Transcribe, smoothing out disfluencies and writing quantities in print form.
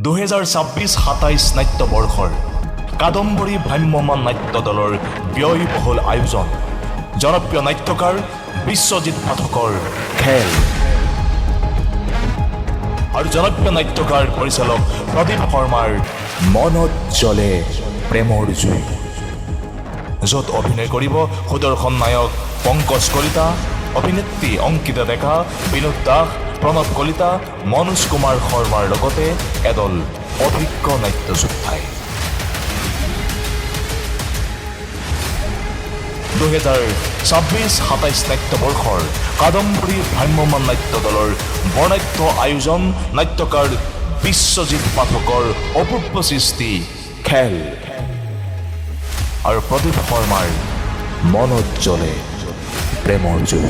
2026-27 নাট্যবৰ্ষৰ কাদম্বৰী ভ্ৰাম্যমাণ নাট্য দলৰ ব্যয়বহুল আয়োজন, জনপ্ৰিয় নাট্যকাৰ বিশ্বজিৎ পাঠকৰ খেল আৰু জনপ্ৰিয় নাট্যকাৰ পৰিচালক প্ৰদীপ শৰ্মাৰ মনত জ্বলে প্ৰেমৰ জুই, য'ত অভিনয় কৰিব সুদৰ্শন নায়ক পংকজ কলিতা, অভিনেত্ৰী অংকিতা ডেকা, বিনোদ দাস, প্ৰণৱ কলিতা, মনোজ কুমাৰ শৰ্মাৰ লগতে এদল অভিজ্ঞ নাট্যযোদ্ধাই। 2026-27 নাট্যবৰ্ষৰ কাদম্বৰী ভ্ৰাম্যমাণ নাট্য দলৰ বৰ্ণাঢ্য আয়োজন, নাট্যকাৰ বিশ্বজিৎ পাঠকৰ অপূৰ্ব সৃষ্টি খেল আৰু প্ৰদীপ শৰ্মাৰ মনত জ্বলে প্ৰেমৰ জুই।